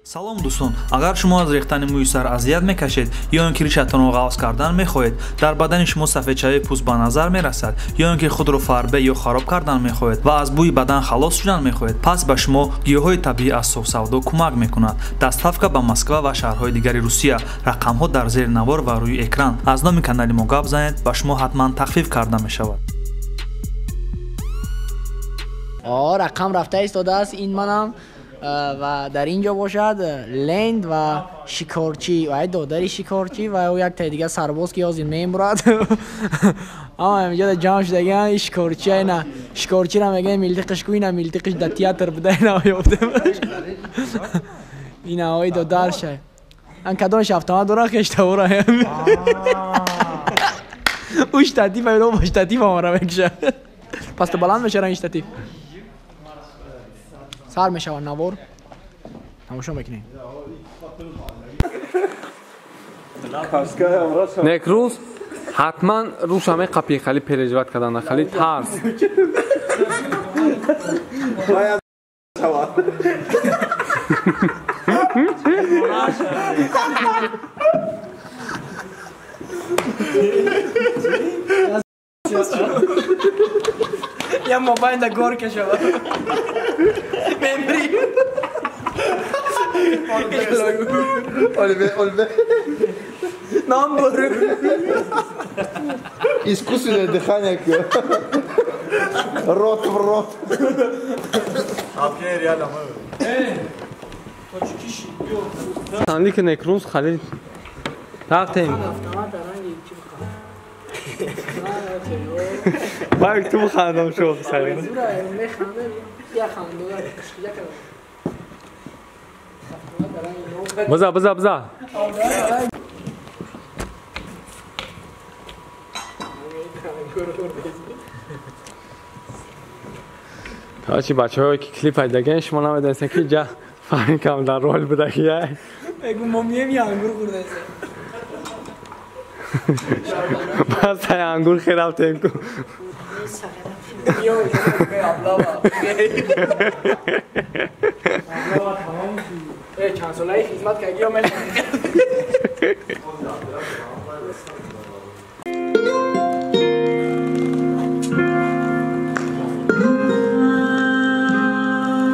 Салом дӯстон, агар шумо аз рехтани мӯи сар азият мекашед ё ин ки ришатонро ғафз кардан мехоҳед, дар бадани шумо сафедшавии пӯст ба назар мерасад ё ин ки худро фарбе ё хароб кардан мехоҳед ва аз бӯи бадан халос шудан мехоҳед, пас ба шумо гиёҳҳои табиӣ аз Софсавдо кӯмак мекунад. Доставка ба Москва ва шаҳрҳои дигари Русия. Рақамҳо дар зери навор ва рӯи экран. Аз номи канали мо гап занед, ба шумо ҳатман тахфиф карда мешавад. Рақам рафта истодааст, ин манам ва дар ин ҷо бошад ленд ва шикорчӣ ва додари шикорчӣ ва ӯ як таи дига сарбоз ки ҳозир мемурад. Ама инҷо ҷамъ шудагиан шикорчӣ, ина шикорчиро мегӯянд милтиқиш ку, ина милтиқиш дар театр буда, ина ёфтемаш. Ина ои додарша. Ан кадомаш автомат дора хештавора. Ӯ штатив ва бо штатив омара мекушад. Пас ту баланд мешава ин штатив. Сар мешавад навор. Тамошо мекунем. Некрӯз ҳатман рӯша меқапи хали переживат кардан, хали тарс. Я мобайн да горка шава. Мембри. Оливер, Оливер. Намбур. Искусственное дыхание. Рот в рот. Санлики некрӯз хали рафтем. Бак ту хандам шо сари. Биза биза биза. Короче, бачаҳое ки клип пайдаген, шумо намедонистед ки ҷа фаҳмикам дар рол буда ки я. Мегу мо мием я ангур хӯрдаем. Бас ай ангур херафтем ку. Чанд солаи хизмат кардӣ ё мешавад?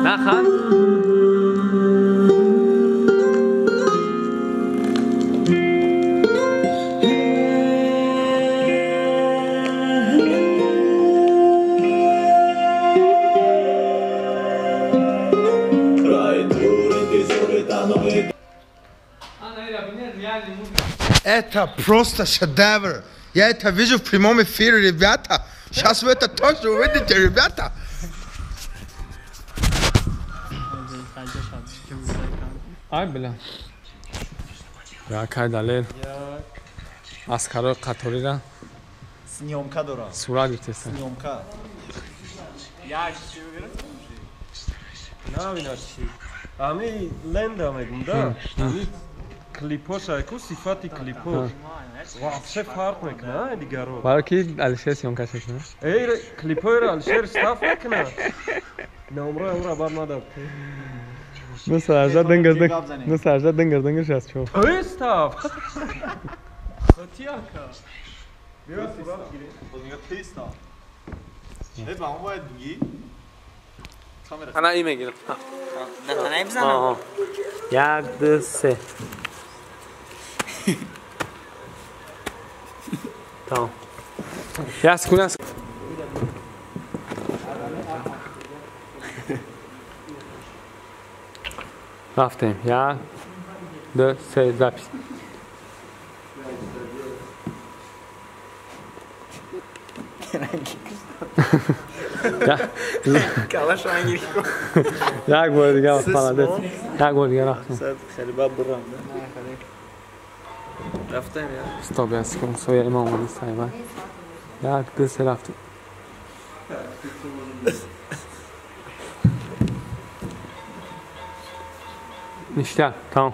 Нахан. Это просто шедевр. Я это вижу в прямом эфире, ребята. Сейчас вы это тоже увидите, ребята. Ай, бля. Ракай далер. Аскарои қаторира. Съёмка дора. Сурат гирифтеста. Съёмка. Наминаш чи. Ами ленда мегум да. Клипоша, ку сифати клипош. Вообще фарқ мекунад дигаро. Барои ки Алишер съёмка шуд. Эй, клипҳоро Алишер стаф мекунад. Номро амро бад надод. Ну саржа дынгыр дынгыр. Ну саржа дынгыр дынгыр сейчас чё. Эй, стаф. Хотяка. Биё сурат гирем. Боз мега ты стаф. Эй, ба он бояд буги. Ана и мегирам. На бизанам. Як, ду, се. Тамом. Як секунд, як секунд. Рафтем. Як, ду, се, запись. Як бор дига молодец. Як бор дига рафтем. Хеле бад бурам. Рафтем я. Стоп, як секунд. Соя имом омад сайма. Як, ду, се, рафтем. Ништяк, тамом.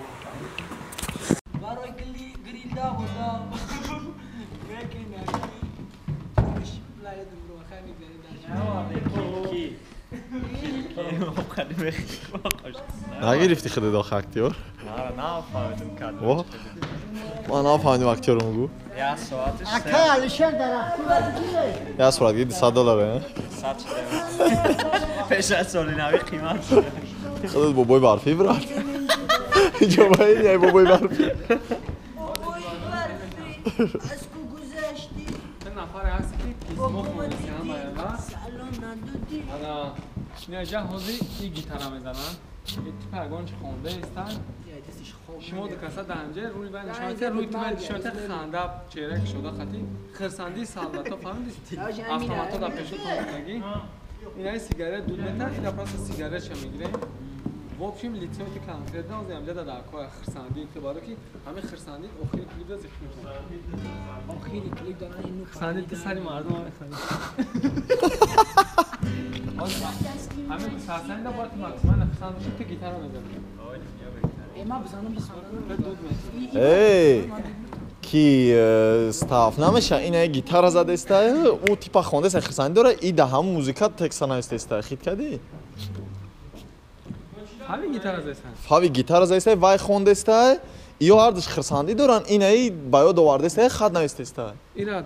Нагирифти худат охи актёр? На, нафаҳмидам кадом. Ман нафаҳмидам актёрам гу. Як соатиш. Акай Алишер дарахти Як сурат гирди $100, а? 100 шуда. Пеш аз соли нави қимат шуда. Худат бобои барфӣ брат. Инҷо баин яй бобои барфӣ. Бобои барфӣ аз ку гузашти? Нафаре ҳаст ки писмо хондаси ҳамаяла. Салом надодӣ. Ана инаҷа ҳозир и гитара мезананд. Типа ягон чи хонда истанд. Шумо ду каса дар ҳамҷа рӯи байн нишон медиҳед, рӯи ту байн нишон медиҳед, ханда чеҳра кушода хати хирсандии солдато фаҳмидӣ? Автомато дар пешотон будагӣ. Инаи сигарет дуд метар, ина просто сигаретша мегирем. В общем, лицои ту конкретно ҳозир ҳамҷа дар даркоя хирсандии ту баро ки ҳамин хирсандӣ охири клип да зикр мекунад. Охири клип доран ину хирсандии ту сари мардум механдад. Ҳамин сарсанда бояд ту максимально хирсанд бошӣ, ту гитара мезанӣ. Эй, ки стаф намеша, ина гитара задеста, ӯ типа хондеста хирсандӣ дора, и да ҳамун музыка текста навистеста, хит кардӣ? Фави гитара задеста. Фави гитара задеста, вай хондеста, иё ҳардуш хирсандӣ доранд, инаи ба ёд овардеста, хат навистеста. Ира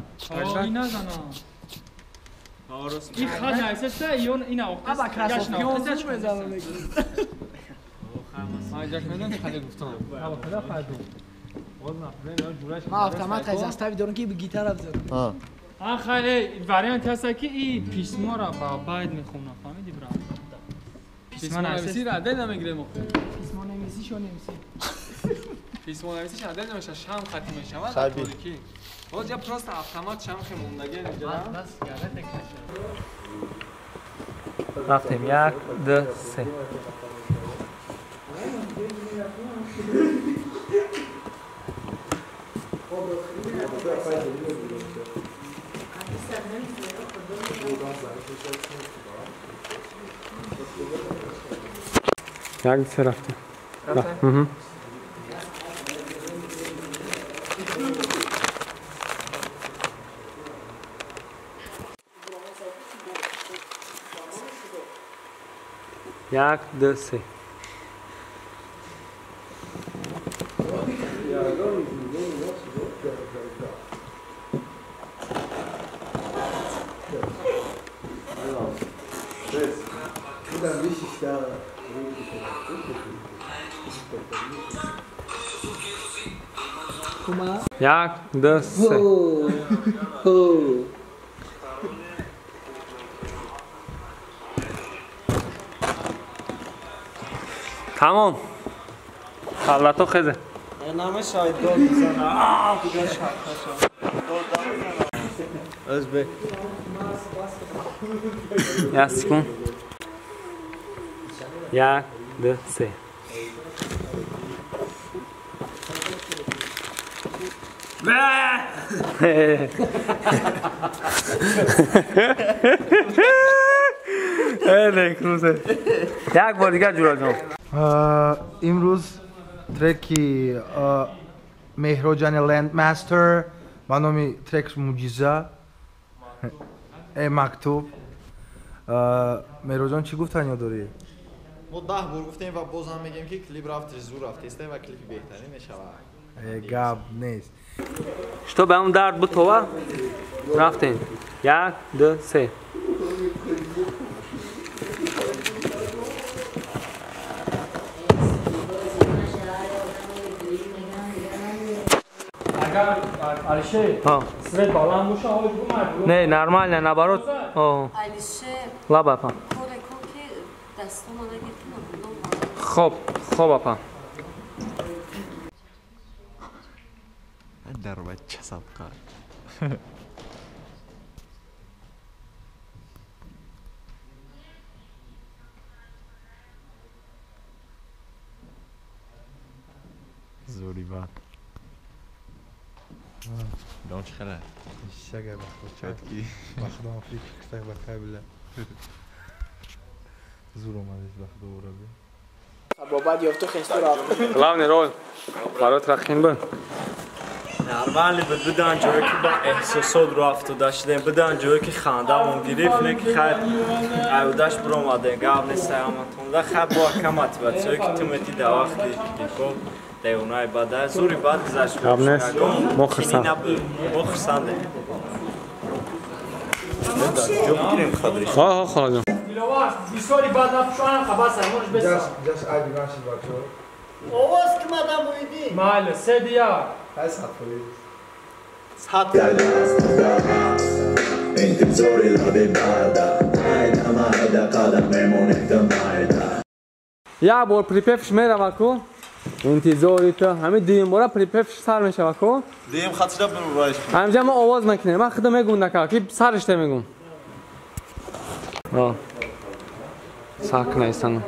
назана. И хат навистеста, ё ина охтеста. Аба красовки мезанам. Ман автомат хай застави дорам ки гитара бизанам. А хай вариант ҳаст ки и письморо ба байд мехонам, фаҳмидӣ брат? Письмонависиро адел намегирем охир. Письмонависишо немисӣ. Письмонависиш адел намешавад, шам хати мешавад дар торикӣ. Боз я просто автомат шам хе мондагӣ инҷа. Рафтем 1 2 3. Як се рафтем. Як, ду, се. Як, ду, се. Тамом. Солдато хезе. Намешавад дод бизана. Куҷо шарта шавад. Дод бизана. Ӯзбек. Як секунд. 1 2 3. Як бор дигар ҷураҷон. Имрӯз треки Меҳроҷани Landmaster ба номи трек Муҷиза мактуб. Меҳроҷон, чӣ гуфтанё дорӣ? Мо 10 бор гуфтем ва боз ҳам мегӯем ки клип рафт, зур рафтеста ва клипи беҳтарин мешавад. Гап нест. Что ба он дард бутова? Рафтем. 1 2 3. Алишер, свет баланд боша, ҳоло бигӯ. Не, нормально, наоборот. Алишер. Лаба апа. Коре кун ки дастона нагиртина. Хоб, хоб апа. Дар бача садқа. Зури бад. Дон чӣ хеле? Шага бахчатки. Бахдам фрик кстак бакабила. Зур омадиш бахдо ураби. Бобад ёфту хесту рафт. Главный роль барот рахим буд. Нормали буд, будан ҷое ки ба эҳсосот рӯ афтода шудем, будан ҷое ки хандамон гирифт, не ки хайр аюдаш биромадем, гап нест ҳаматонда. Хайр бо ака мотиватсияе ки ту метӣ дар вақти клипо девонаи бада зури бад гузашт. Гап нест, мо хурсанд. Мо хурсандем. Ҳо ҳо холаҷон. Диловар, бисёри бад напушонам хабаса, можеш беса. Овоз ки мадам буидӣ? Майли, се дия. Як бор припевш мерава ку? Интизори ту. Ҳамин дуюм бора припевш сар мешава ку? Дуюм хатшида бирӯрайш. Ҳамҷа мо овоз мекунем. Ман худам мегум нака, ки сариште мегум. О. Сар кунайсан.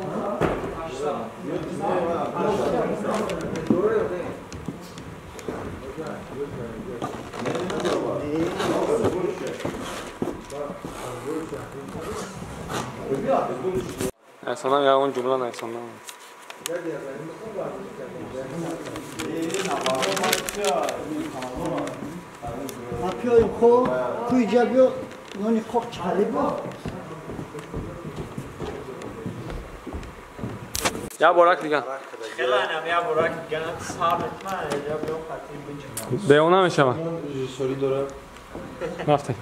Найсонам ягон ҷумла найсонам. Апиёем хо, куи ҷа биё, нони қоқ чали бо. Я борак дига. Хеланам я борак дига, сар метман, я биём хати биҷам. Девона мешава. Режиссёри дора. Рафтем.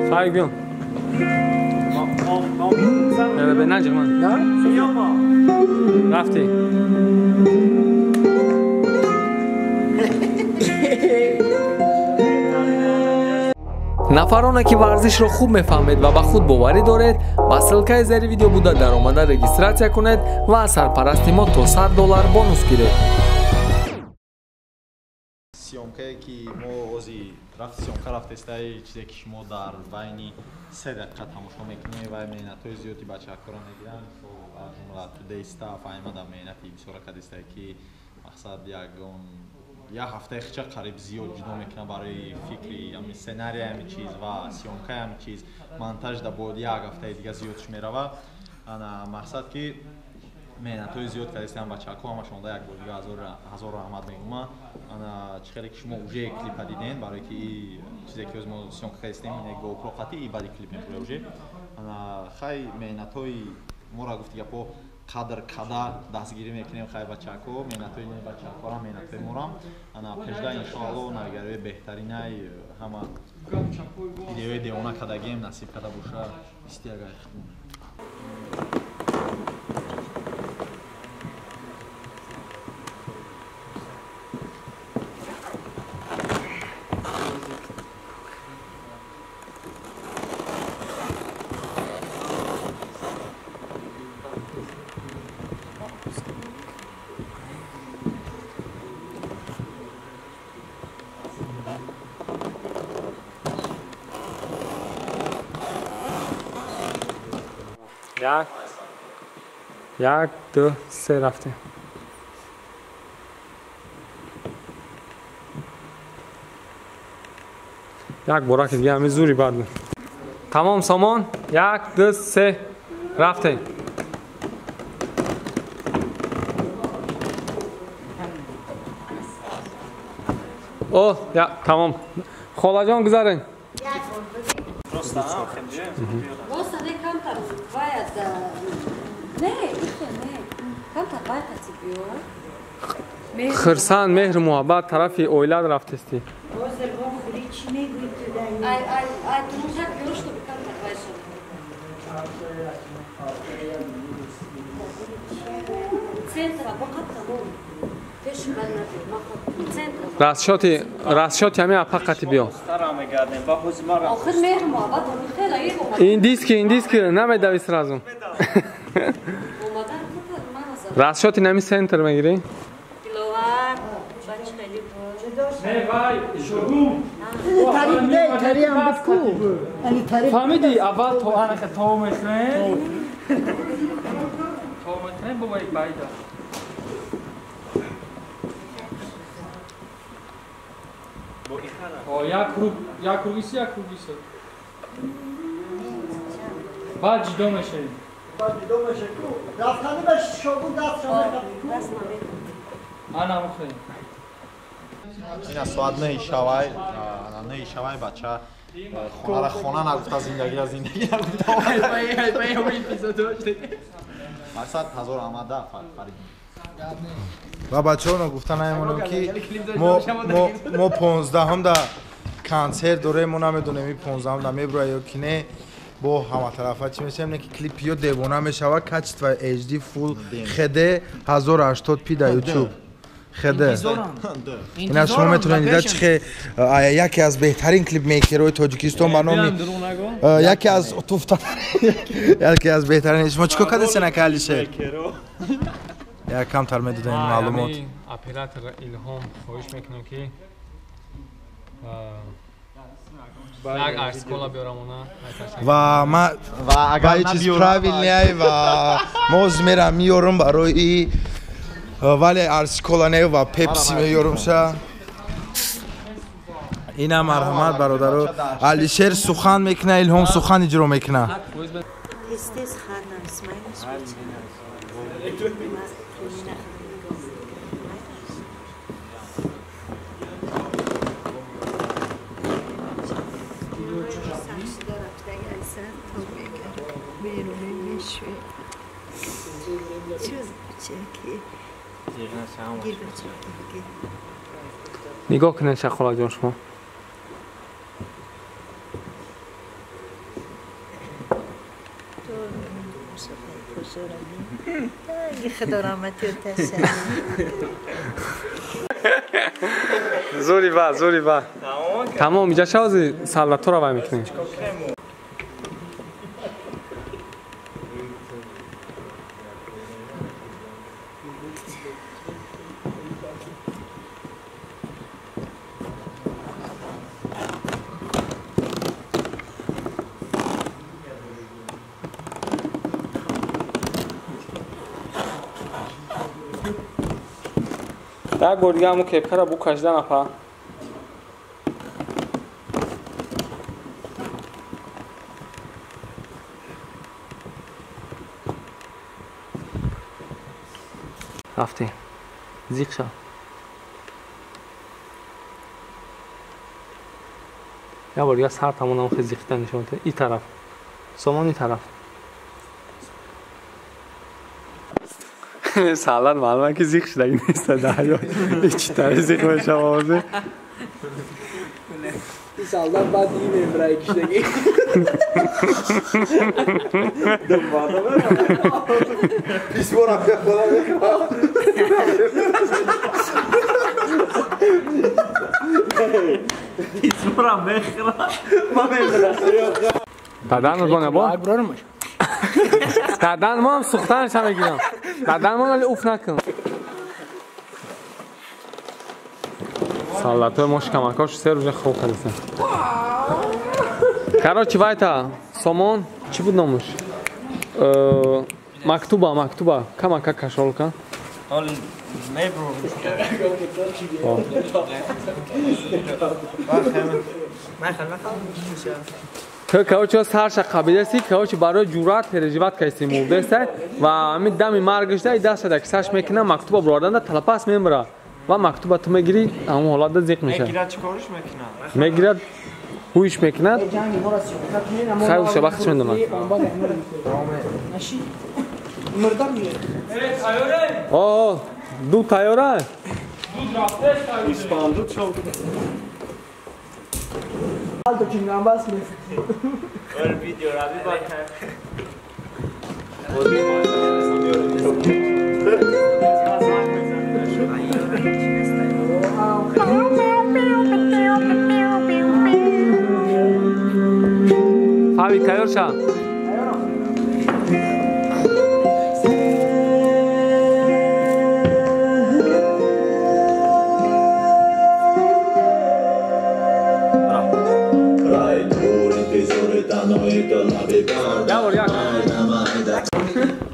Фарик биём. Не, бе наҷа ман. Рафтӣ. Нафароне ки варзишро хуб мефаҳмед ва ба худ боварӣ доред, ба ссилкаи зери видео буда даромада регистратсия кунед ва аз сарпарасти мо то $100 бонус гиред. Съёмкае ки мо ози рафти съёмка рафтестаи чизе ки шумо дар байни 3 дақиқа тамошо мекунед ва меҳнатҳои зиёди бачаҳакоро мегиранд, аз ҷумла Today Staff аймада меҳнати бисёра кардистае ки мақсад ягон як ҳафтаи хича қариб зиёд ҷудо мекунад барои фикри ҳами сценария ҳами чиз ва съёмкаи ҳами чиз, монтаж да бояд як ҳафтаи дига зиёдш мерава. Ана мақсад ки меҳнатҳои зиёд кардистаам бачаҳако, ҳамашонда як бор дига ҳазор раҳмат мегӯма. Ана чӣ хеле ки шумо уже клипа диден, барое ки чизе ки ҳоз мо съёмка кардистем GoPro қати и баъди клип мебура уже. Ана хай меҳнатҳои моро гуфти гапо қадр када дастгирӣ мекунем хай бачаҳако, меҳнатҳои бачаҳакорам, меҳнатҳои морам. Ана пешда иншоалло навигариҳои беҳтаринай ҳама идеяҳои девона кардагием насиб карда боша истиягай худмон. Як, як, ду, се рафтем. Як бораки дига ҳамин зури бад буд. Тамом сомон, як, ду, се рафтем. О, я, тамом. Холаҷон гузарен. Роста не камтар бояд не, ихе не. Камтар бояд қати биё. Хирсан, меҳру муҳаббат тарафи оилат рафтестӣ. Ай ай ай тумужак биё, чтобы камтар вай шавад. Центра боқат тамом. Пеш бад набиё, мақат центра. Расчоти ҳамин апа қати биё. Охир меҳру муҳаббат ҳамин хела ир омад. Индиски намедави сразу. Омадан кутар ман аз Расчоти нами центр мегирӣ? Диловар, бачи хеле буд. Не вай, шугум. Тариф не, тариф ҳам буд ку. Ани тариф. Фаҳмидӣ, аввал то анака то мехӯрем. То мехӯрем бо вай байда. О, як круг, як кругиси, як кругиси. Баъд ҷудо мешавем. Ина соат 9 шавай, 9 шавай бача. Хонара хона нагуфта, зиндагира зиндагӣ нагуфта. Мақсад 1000 омада Фарид. Ва бачаҳо нагуфта намемонем ки мо 15-ҳам да консерт дорем, мо намедонем ин 15-ҳам да меброяд ё ки не. Бо ҳаматарафа чӣ мешавем, не ки клип ё девона мешавад, качество HD Full HD 1080p да YouTube. HD. Ина шумо метавонед дида чӣ хе яке аз беҳтарин клипмейкерҳои Тоҷикистон ба номи яке аз туфта яке аз беҳтарин. Шумо чӣ кор кардед ака Алишер? Як камтар медодем маълумот. Оператор Илҳом хоҳиш мекунам ки як арскола биёрам она. Ва ма ва агар чиз правильный ва моз мерам миёрам барои вале арскола не ва пепси меёрам ша. Ина марҳамат бародаро. Алишер сухан мекуна, Илҳом сухан иҷро мекуна. Тез-тез ханам Исмаилаш нигоҳ кунед шахолаҷон шумо. Зури ба, зури ба. Тамом, иҷа шавзи саллатора вай мекунем. Як бор дига ҳамун кепкара бу кашидан апа. Рафтем. Зиқ шав. Як бор дига сар тамонам хе зиқида нишон диҳ. И тараф. Сомон и тараф. Салат маълум ки зиқ шудаги нест дар ҳаёт. Ҳеҷ тари зиқ мешава ҳозир. Ин солдат баъд ин мебраи киштаги. Письмора мехонам. Письмора мехӯрам. Ман мебарам. Дадан нурбона бо? Дадан ман сӯхтанашам мегирам. Дадан ман вале уф накун. Салатои мо шикамакош се рӯза хоб кардастем. Короче, вайта сомон чӣ буд номуш? Мактуба, мактуба. Камака кашол кан. Короче, сарша қабидаси, короче, барои ҷуръат переживат кардем мурдаста ва ҳамин дами маргашда дастша дар кисаш мекунам, мактуба бурданда талапас мемира. Ва мактуба ту мегирӣ, ҳамон ҳолатда зиқ мешавад. Мегирад, чӣ кориш мекунад? Мегирад, ҳуйш мекунад. Хайр, ша вақтш медонад. О, ду тайёра? Испанду чо? Фаби, тайёр ша.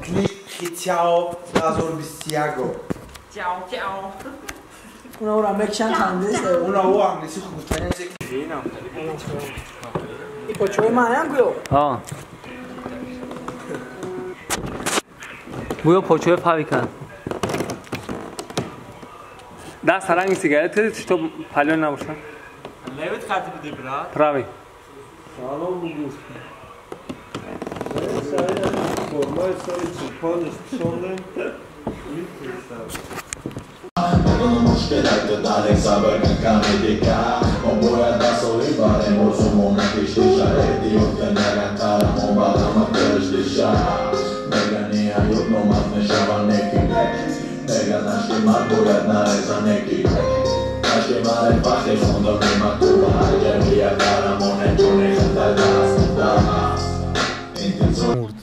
Клип 2021. Чао, чао. Уна ора мекшан хандес. Уна о англиси хуб гуфтани. И почои маям гӯё? А. Буё почои фавикан. Даст ранги сигарет, что палён набошад. Левит хати биди, брат. Правый. Салом бугуш. Формаи соли 45 пушондем. Мурд.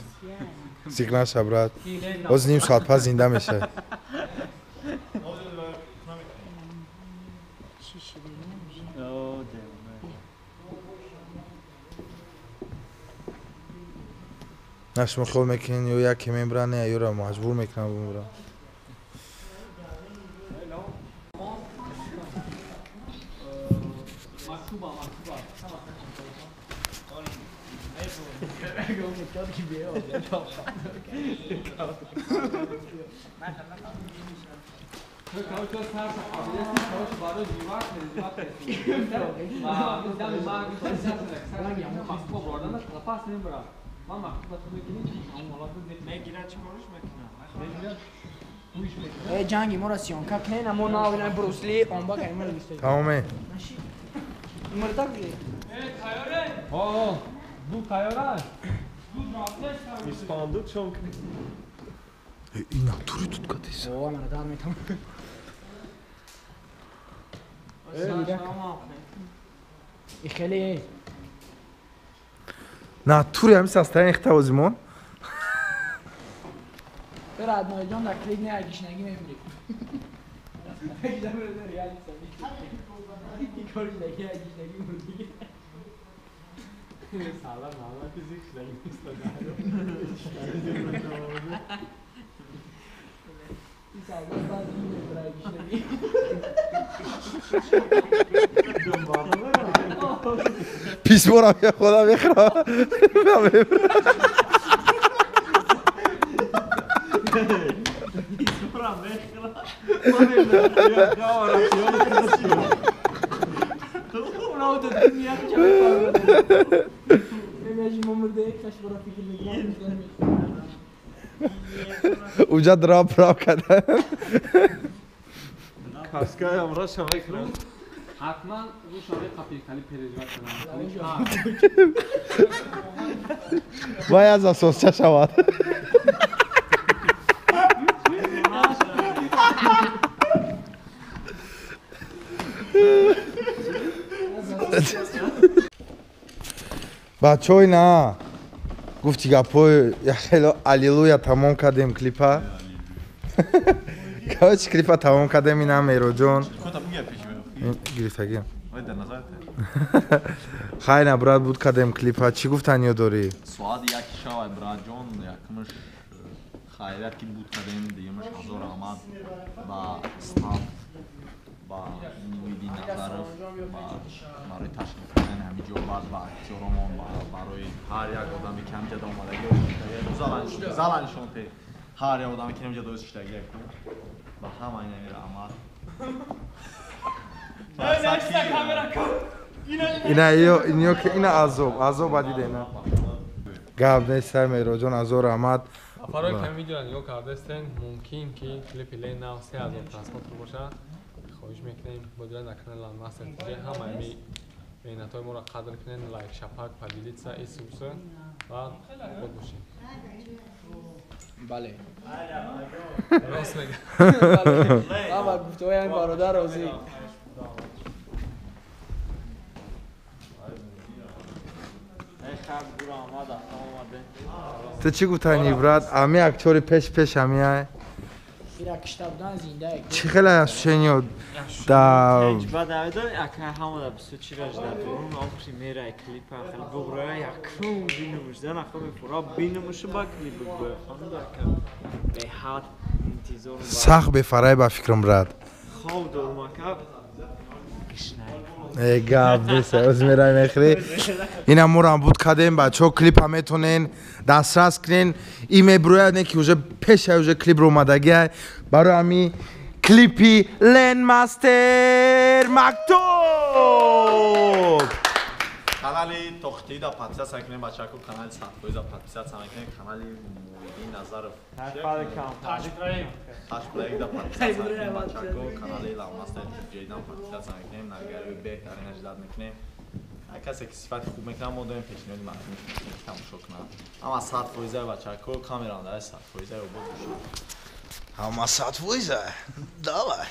Зикр наша, брат. Боз ним соат пас зинда мешавад. На шумо хиёл мекунед ё яке мебурад, не ёро маҷбур мекунам бимурам. Ҷанги моро съёмка кунен, амо навина Брусли омба каймара гишта. Тамоме. Мурда ки. О, ду тайёра. Испанду чон кни. Ина тури тут катис. О, мана дар метам. И хеле. На тури ҳамис астарин ихтавозимон. Брат, ҷон дар клик не гишнагӣ мемирӣ. Салам, ама физик шлаги Письмора я худам мехӯрам. Уҷа драп рап кардан. Каскаям раша мекунам. Ҳатман рӯшави қапи переживат кунам. Вай аз асосча шавад. Бачаҳои на гуфти гапҳои хело аллилуя тамом кардем клипа. Короче, клипа тамом кардем. Ина Мероҷон гирифтагим. Хай на брат, буд кардем клипа. Чӣ гуфтаниё дорӣ? Соати яки шавай, братҷон, якмаш хайрият ки буд кардем, дуюмаш ҳазор раҳмат ба стаф, ба Муиддин Назаров, ба барои ташкил кардани ҳамин ҷо, баъд ба актёромон, барои ҳар як одаме ки ҳамҷода омадагӣ, зала нишон те, ҳар як одаме ки ҳамҷода шиштагӣ ку, ба ҳама инами раҳмат. Ина ино ки ина азоб, азоб дида ина. Гап нест, Мероҷон, ҳазор раҳмат. Нафарое ки видеоро нигоҳ кардастен, мумкин ки клипи Лен нав 3000 просмотр бошад. Хоҳиш мекунем бодира дар канали Landmaster TJ ҳамаи ми меҳнатҳои моро қадр кунед, лайк, шапак, поделиться, исуса ва обод бошед. Бале. Рост мегӯям. Ман ба гуфтаҳои ҳамин бародар розӣ. Ту чӣ гуфтанӣ, брат? Ами актёри пеш пеш ами Ира кишта будан зинда. Чӣ хеле ощущение да баъд авидон ака ҳамада бисёр чӣ ражда дорум ав премьераи клипа хеле буғроя якум бинумуш зана хо мефура бинумушу ба клип бугӯя фаҳмида ака беҳад интизор сахт бефарай ба фикрам, брат. Хоб дорум ака. Э, гап нест, оз мераем мехӯрӣ. Ина морам буд кардем, бачаҳо, клипа метонен дастрас кунен. И меброяд не ки уже пеша уже клип ромадагиай. Барои ҳами клипи Лен Мастер Мактуб. Канали Тохтида подписаться мекунем, бачако, канали Садфоиза подписаться мекунем, канали Муҳиддин Назаров Таш проекта подписаться мекунем, бачако, канали Ламастер Ҷейдан подписаться мекунем, нагари беҳтарина ждать мекунем. Ҳар касе ки сифати хуб мекунад, мо доим пешниҳоди мардум тамошо кунад. Ама 100%, бачако, камерам дар 100% обод бошад. Ҳама 100%. Давай.